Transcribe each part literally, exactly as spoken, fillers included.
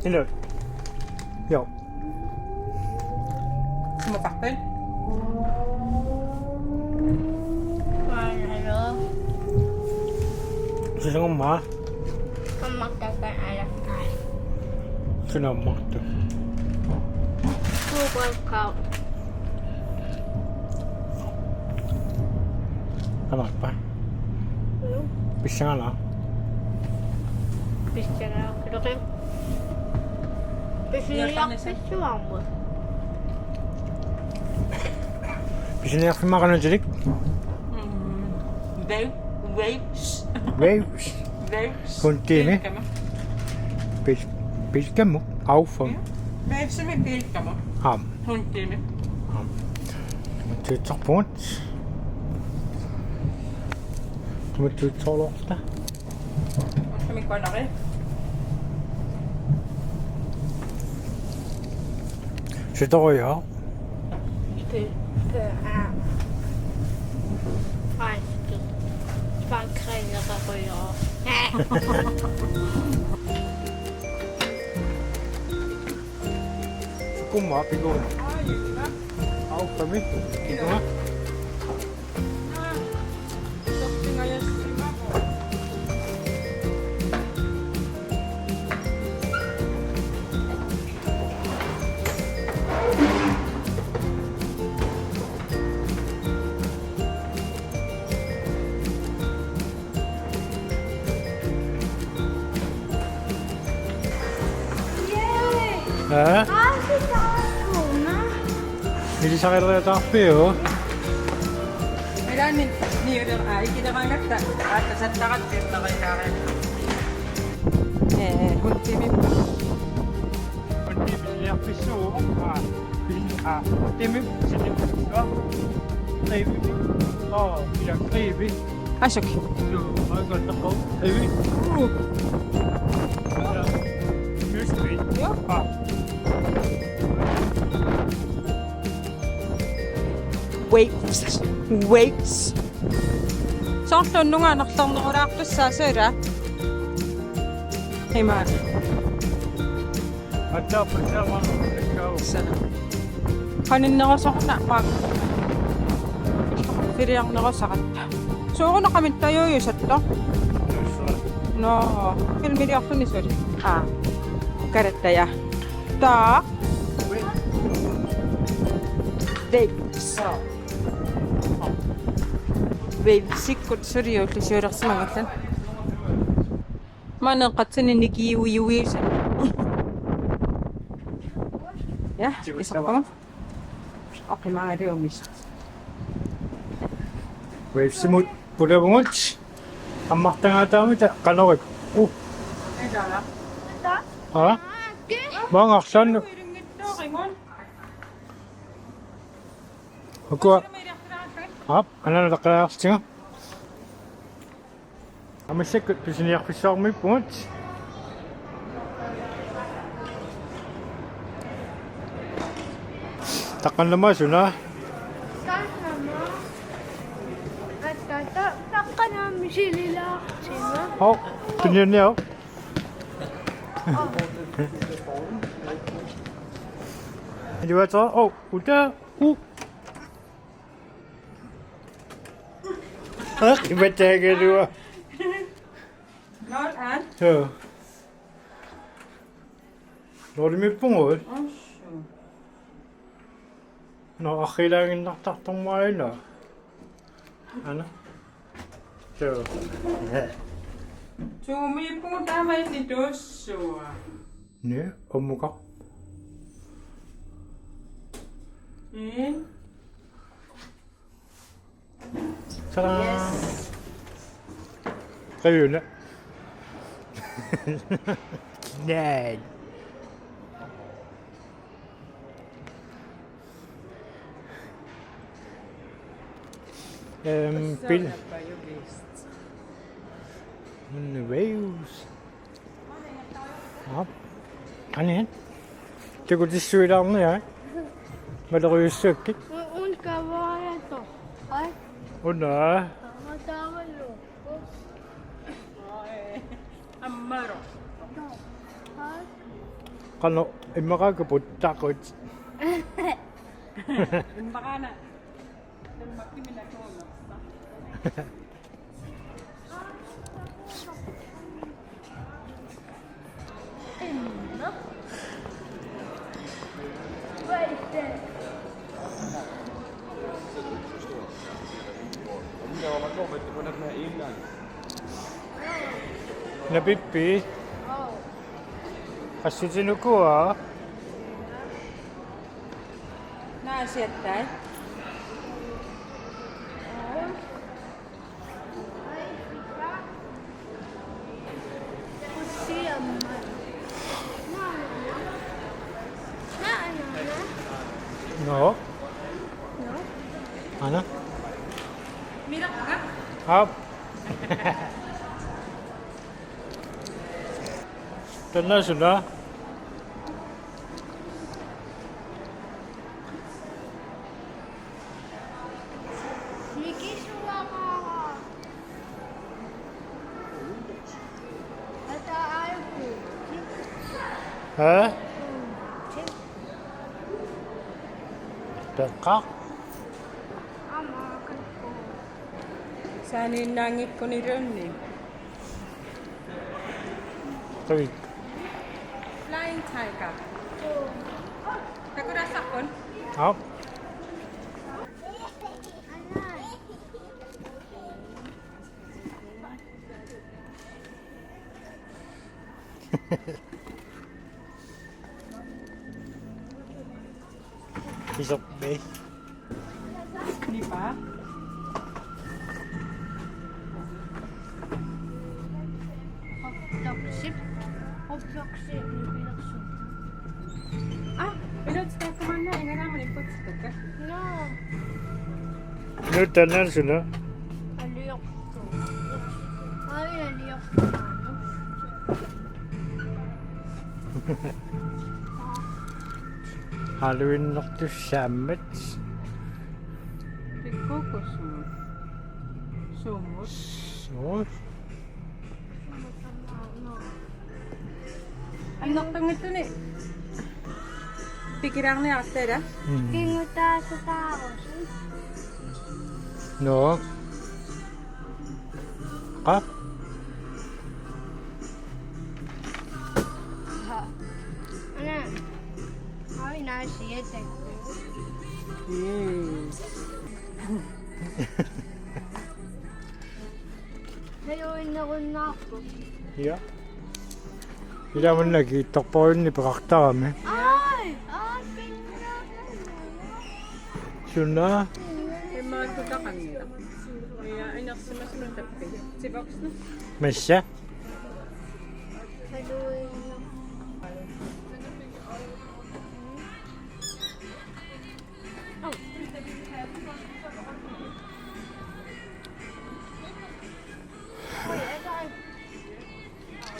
Ila. Joo. Sumukarpit? Hallo. Sisangumma. Ammartakka alakkai. Suna ammartu? Google Chrome. Qanarpa? Mm. Pissanganaq. Pissanganaq. Pisiniarfissuarmut. Pisiniarfimma qanoq itilik? Mm. Wave, waves. Waves. Waves. Hundemi. Pilkama. Pil-, pilkamu. Aufon. Ja. Wavesimi pilkamu. Aam. Hundemi. Aam. Tuutsorpugut. Tuutsorluarta. Ullumikkut anari. Sitorujoo. Pø-, pø-, aa. Fransk. Frankrig, sitorujoo. Kumma pigorna. Au, kami. Pigorna. Aa? Aa, se takkuna. Ilisarilertaarpiuk? Ilaanni niuler-, aa, ikileraangatta, aa, tasattaratta, tasattaratta. Ee, hundemi. Hundemi pisiniarfissuuvoq. Aa, pis-, aa, hundemi pisiniarfissuuvoq. Qeivimi. Oo, ila qeivi. Asuk. Joo, aika takkau. Qeivi. Uu. Ila. Mystery. Joo. Aa. Waves. Waves. Soorlu unnuk anerlernerulaartussaasut ila. Imaat. Attaappa, attaappa. Sana. Qaninnerusoruna maak. Filiarnerusaratta. Soorunami tajuujusattoq. No, filmiliorluni suli. Aa. Karattaja. Taa. Vapes. Vapesikkut suliullu siulersimanngillat. Maneeqqatsinni nikiuiuiusa. Ja, isoqqama. Oqimaaliumis. Vapesimut pulavugut. Ammartagaataamita qanorip. Uh. Aa? Maanga arlaannu. Ukua. Aap, anaana taqqajaartiga. Amissakkut pisiniarfissuarmiippugut. Taqqannama suna? Taqqannama. Atta ta-, taqqannama misililaartima. Hov, tunniunniaruk. Iluatsa, oh, uta, u. Aq, imataagalua. Not an. Joo. Lorimiippugut. Assu. No, aqilaaginnartartormaina. Ana. Joo. Tuumiippugut taama inni tuussua. Ni, ommuka. Niin. Tada! Yes. Qajuna. Naan. Øhm, bil. Waves. Aap. Qaniat. Takutissuilaarniai. Malerujussuakkit. Un-, unkavaajato. Ai. Una. Taamalu. Ammaro. Ai. Qanoq immaqa kaputtaqut. Immaqa una. Tammakkimina tuunersa. Napippi? Qassutinuku? Naasiattai. No. Ana? Aap. Taanna suna? Haa? Peqqa? Saaniinnaanngikkunilluunniit. Tui. Flying Tiger. Takulaassavarput? Aap. Isormi. Nipa. Hoploksi. Hoploksi nipilersuut. Aa, iluatsikkamanna ingammik putsittakka. No. Iluatsinnaanngilaq suna. Aliortoq. Ai, aliortoq. Halloweenertussaammat. Pikkuukussumut. Sumut. Sumut. Annertunngitsumik. Pikilaarniartara. Mm. Kingutaasutaarusi. No. Qa? Ana. Ai, naasiatakku. Mm. Halloweenerunnaarpoq. Ja. Ilaa manna kiittorporinni peqartarami. Ai, ai, pinna. Suna. Immaqa tutaqanngilaq. Ja, inersimasunut tappik. Tipaksnu. Massa. Halloween.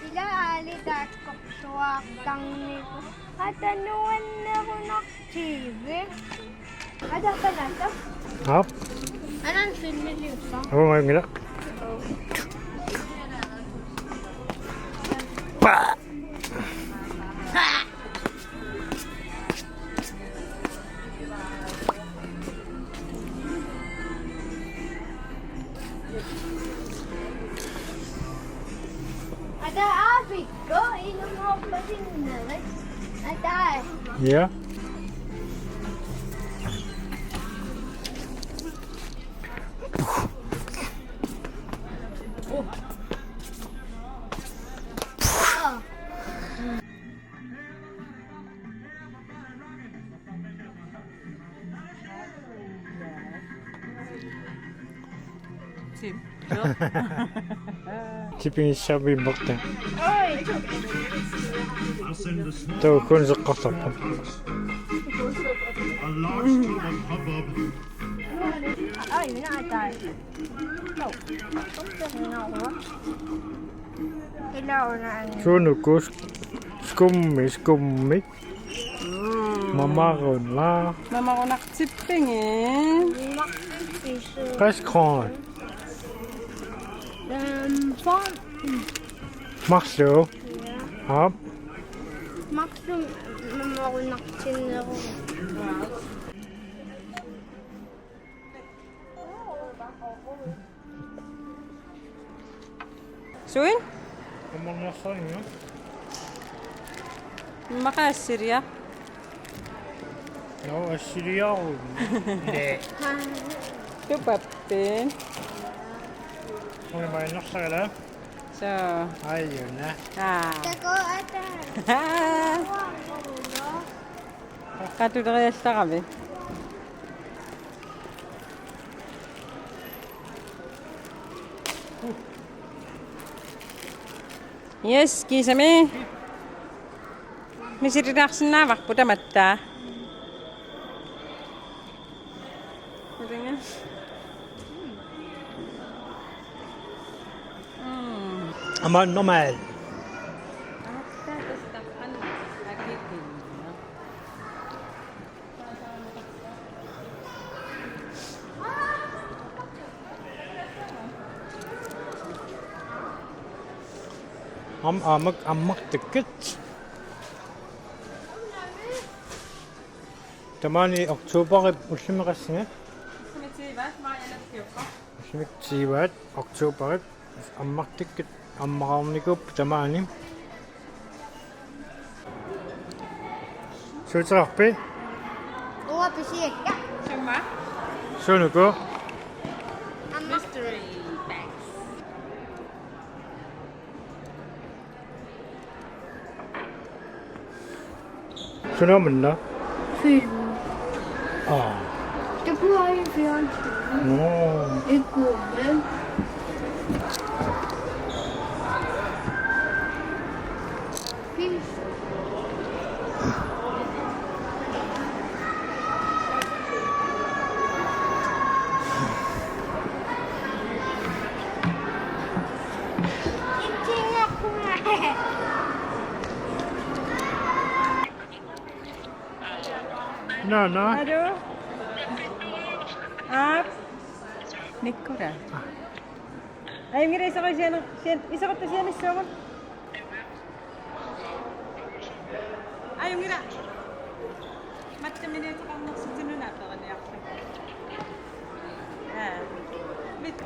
Ila aali taakkorsuartarniku. Ata nuannerunartiivi. Ata panata. Aap. Anan filmiliussaq. Aap, maanngilaq. Pa. Ata aapikku inunngorpasinnarit. Ata. Ja. Tim. Tipping is sharp in Bogdan. Tau kun seqqartarpoq. A large club of hubbub. Ai, minä tai. Sunuku skummi, skummi. Mm. Mamaruna. Mamarunartippigit. Qassit kroner? Øhm, for... Marluk. Ja. Aap. Marluk mamorunartinneruvoq. Suin? Ammorniarsarinngilaq. Immaqa assiliaq. Nå, assiliaruk. Næ. Tupappin. Una maannarsagala. Soo. Aajuna. Aa. Takuuk ataa. Qatuleriallarami. Yes, kiisami. Misililaarsinnaavarput tamatta. Kuinga? Mm. Aamma normal. Am-, aamma, aamma tikkat. Tamaani oktoberip ullumi qassinga? Ullumi tyve-at, maajala tyve. Ullumi tyve-at oktoberip ammartikkat ammaraarnikuupput tamaani. Suuteqarpit? Uanga pisiakka. Summa? Suunuku? Amma. Mystery bags. Sunaminna? Film. Aa. Takuuk aajuna film. Nå. Ikke, men. Film. Nå, nå. Hallo? Aap. Nikkura. Ajunngilaq, iseqatta sianer-, sian-, iseqatta sianissaagut. Ajunngilaq. Mattuminiuteqarnersitsinnut aperiniarlugu. Aa. Mit.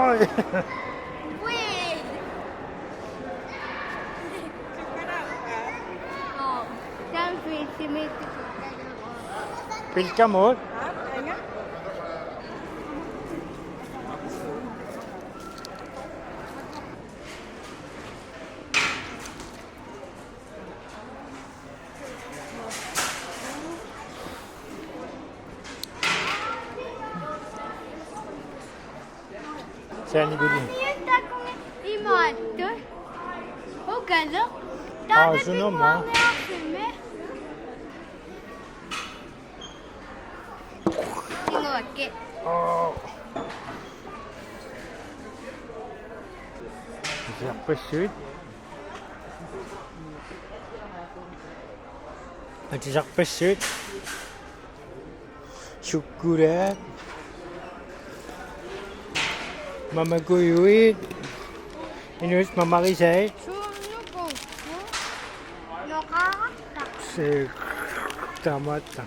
Oj. Wait. Tukalaappa? Oo. Taanna filmimi tukalaappa. Pilkamut? Aa, aanga. Saanikuulluni. Imaattoq. Ukaleq. Aa, taava sunama. Pingaarniarfimmi. Inguakke. Aa. Atisarpassuit. Atisarpassuit. Sukkulat. Mamakujuit. Inuit mamarisai. Suunnuku. Noqaraqqa. Se-, tamatta.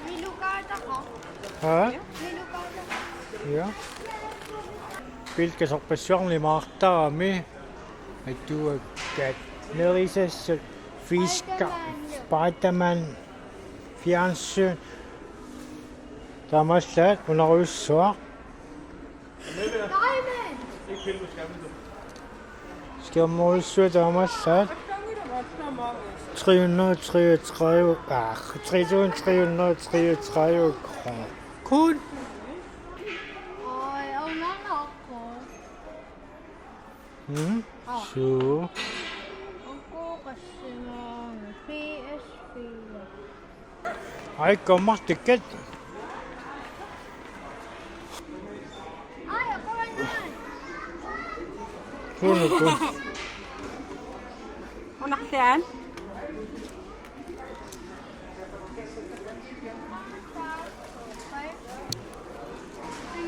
Milukaataqoq. Haa? Milukaataqoq. Ja. Pilkasorpassuarnik imaartarami. Atuakkat. Nerisassat. Fisker. Spider-Man. Spider-Man. Fjernsyn. Taamaallaat unarujussuaq. Skærmorujussuaq taamaallaat. Tre hundrede treogtredive, ah, tre tusind tre hundrede treogtredive kroner. Kun. Oj, og mange opgaver. Mm? Suu. Opgaver, P S fire. Ai, kammartikkat. Ai, opgaver, nej. Kunuku. Unartian.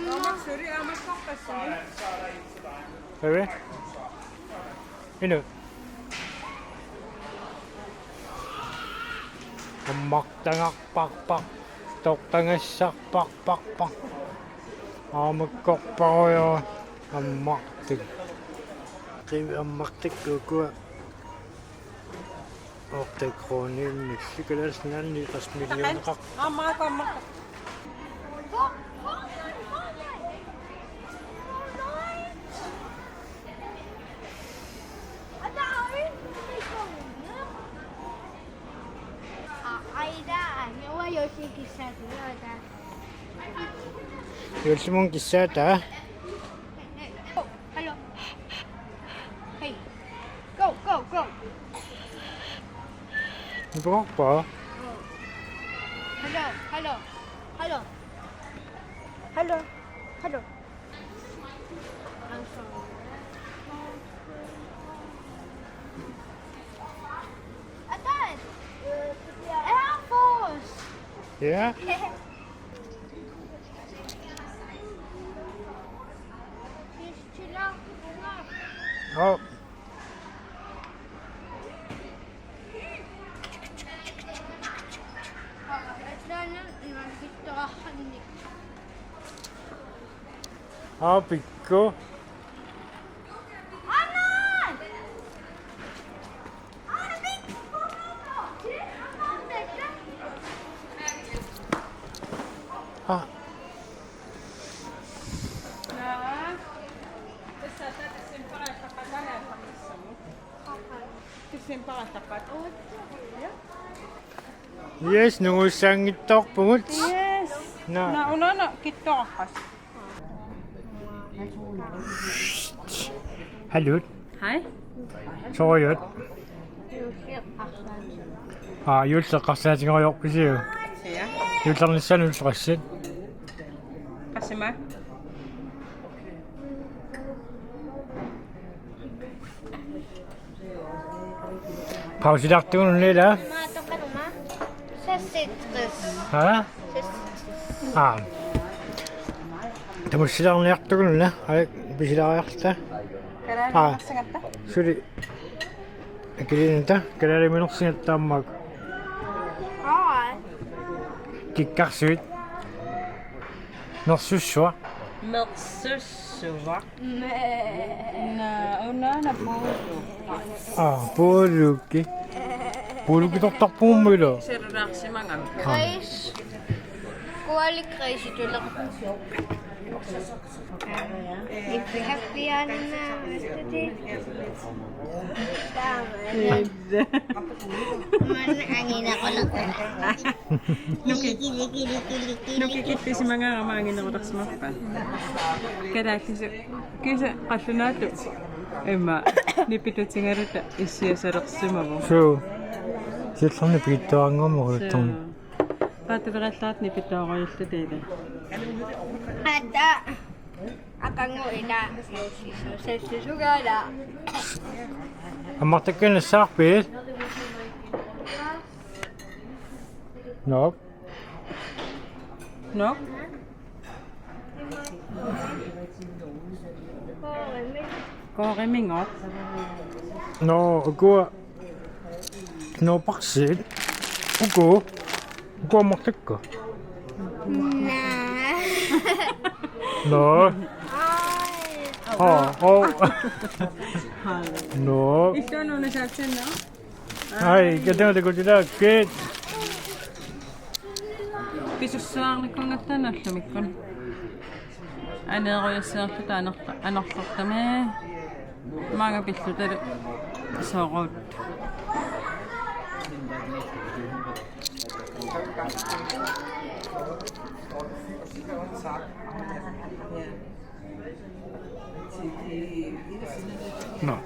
Aamma suli aamma soqqassi. Eve? Inu. Ammartagarparpar. Toqqagassarparparpar. Aamakkorparujoq ammartik. Qivi ammartik ukua. Otte kroner, Nikolajs, nani, tres millioner. Aamma, aamma. Aida, annewa yosi kisatu, ada. Yosimon kisata. Hello. Hey. Go, go, go. Go, go. Hello, hello, hello. Hello, hello. I'm sorry. Dad, Air Force. Yeah? Just chill out. Oh. Aa, pikku. Aa. Yes, nungussanngitsoorpugut. Yes. Na. Na, una, una, kittoqarpas. Hallo. Hej. Soorujussuaq. Aa, juulleqqarsaatigeriorpisiuk? Ja. Juullernissaanut ulloqassit. Qasima. Pausilaartugut una, ilaa? Seksogtres. Haa? Seksogtres. Aa. Tamussilaarniartugut una. Ai, pisilaariarta. Aa. Suli. Akilinta, kalaaliminersigatta aamma. Aa. Kikkarsuit. Nersussuaq. Nersussuaq. Naa, una, una puuluuki. Aa, puuluuki. Puuluukitortarpugut, ilaa? Serraarsimagami. Aa. Græs. Kuali græsitulaq. If you have piano now, man, angineqoleqoq. Nuki. Nuki kittisimagaara aamma anginerutarsimappat. Kalaallisut. Kisianni qallunaatut. Immaqa nipitutigaluta issiasalersimavoq. Suu. Siullermik pigittuarannguamik. Suu. Uattut. Paatulerallaat nipittoorujulluta ilaa. Ata. Aqagu ila. Sassusugaala. Ammartakkanassaarpit? Nok. Nok. Koorimigooq. Nå, ukua. Nå, baksit. Uku. Uku ammartakka. Naa. Nå. Ai. Aa, oo. Nå. Isto no na saksen, no? Ai, katanga te kutila kit. Pisussuarnikuugatta nallumikkun. Aneerujassiarluta anorta-, anortortami. Maanga pillutalu soorut. Nå.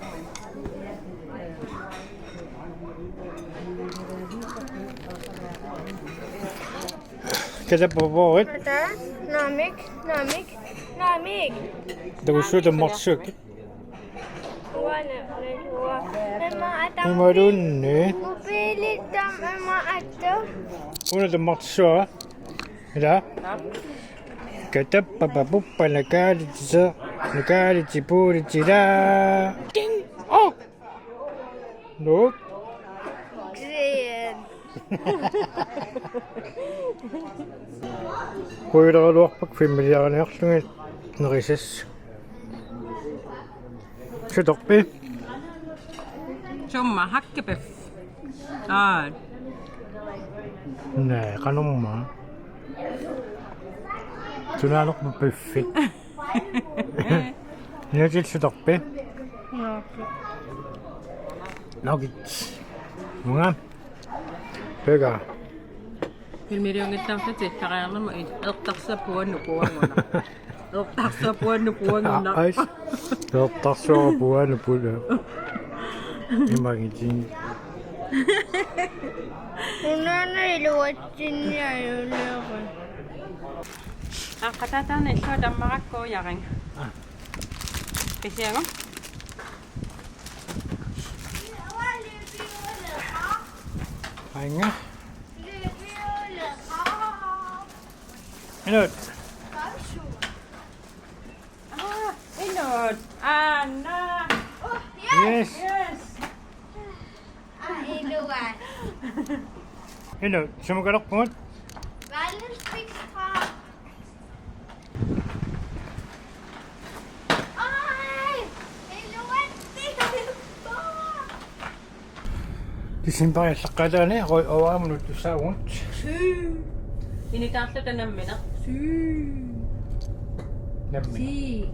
Katappavuit. Ata, naamik, naamik, naamik. Takussuuta marchuk. Uana, uana, uana. Emma ata. Imaluunniit. Mobiilittam emma atto. Una tammartissuara. Ila. Katappapapuppa nakaalitsise-, nakaalitsipuulitsila. Ding! Oh! Nå. Green. Kuileraluarpakka filmiliariniarlugit nerisassat. Sutorpi? Summa, hakkipif? Aa. Naa, qanormaa. Sunaanerput piffit. Nuutillutorpi? Nuggets. Uunga. Pega. Filmiliunngittarlutit tariarnerma ertarsuaq puannut puangunaq. Ertarsuaq puannut puangunaq. Ais. Ertarsuaq puannut puangunaq. Imagitin. Unaana iluatsinniarlugu. Aaqqataataani illuatammarakku jaring. Kisianni. Aanga. Inut. Ah, inut. Anna. Yes. Yes. Aa, iluat. Inut, sumukalerpugut? Valens Big Farm. Ai, iluat. Decembarip aallaqqaataani ro-, oamunut tussaavugut. Suu. Initaarluta nammineq. Suu. Nammineq. Sii.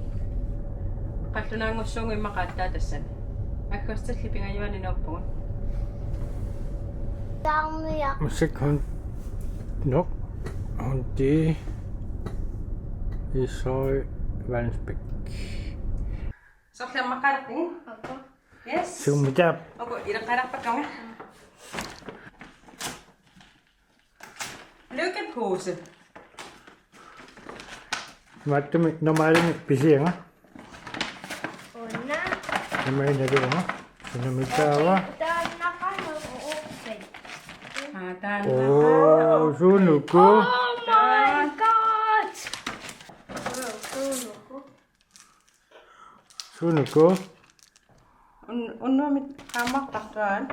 Qallunaanngussuugut immaqa aatsaat tassani. Aggustip pingajuani nuuppugut. Taarniaq. Massakkut hun-, nok. Hundi. Ishøj, Valens Big. Soorlu ammaqalerpugut. Yes. Suumitaap. Uku ileqqalerpakka. Lykkepose. Mattumik normaalimik pisianga. Una. Imaannaluunga. Sunamitaava. Taannaqaaq uuppat. Aa, taannaqaaq. Oo, suunuku. Oh my God. Suunuku. Suunuku? Un-, unnuami qaammartartuaat. Mm.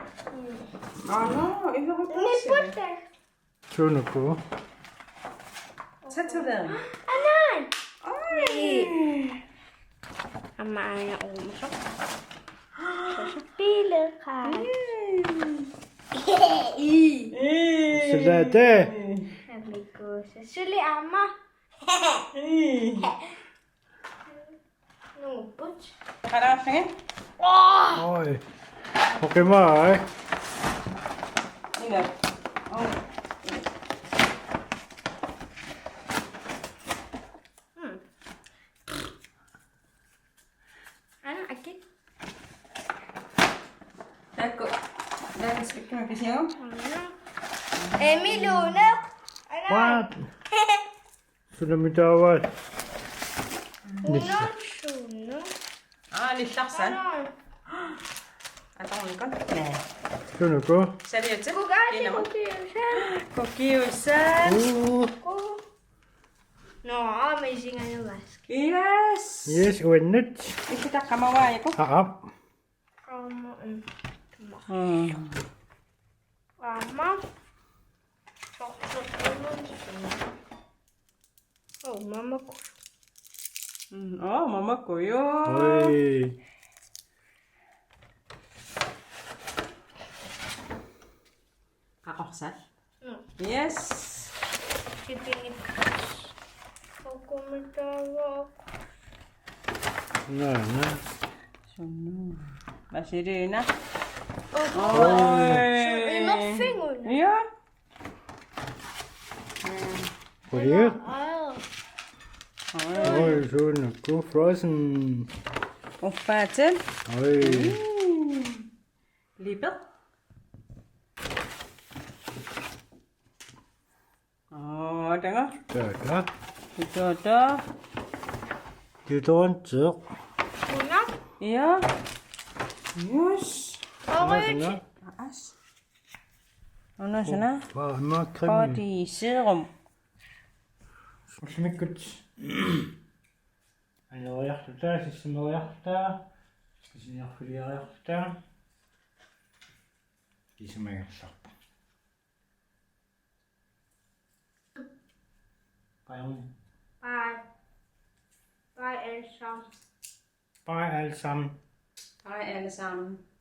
Aana, iluarit. Niputte. Suunuku? Tatovering. Anan. Oj. Aamma aana uumusoq. Suusupiileqaat. Mm. Ii. Ii. Sulaate. Amikuusa. Suli aamma. Ii. Nuupput. Qaraaffi? Oj. Oqimai. Ila. Oh. Hmm. Aana, aki. Taakku. Taakku spikkima pisiagu. Aana. Emiluuneq. Aana. What? Sunamitaavat? Unaana suuna. Aa, nillarsaat. Aana. Atornikut. Suunuku? Saliutit. Kugaasi kiinama. Kukiusaat. Kukiusaat. Uu. Ku-, no, aamma isinganumask. Yes. Yes, uannut. Ikkutaqqamavaajaku. Aap. Aamma, mm. Mm. Aamma. Soqsoqqumun. Oh, mamaku. Mm, oh, mamaku, joo. Oj. Qaqorsat. Mm. Yes. Sipinik. Oqumitaava. Naa, naa. Sunu. Vaselina. Oho. Oj. Su-, imerfigun. Ja. Quliaq. Aa. Oj, suunuku Frozen. Uffaatin. Oj. Mm. Lipe. Aa, taanna. Taava. Taava. Deodoranti. Una. Ja. Yes. Orange. As. Una suna. Aa, aamma creme. Body serum. Ullumikkut. Aneriarluta, sissimeriarluta, kisiniarfiliariarluta. Kisimiigallarpoq. Bye. Bye. Bye alle sammen. Bye alle sammen. Hej alle sammen.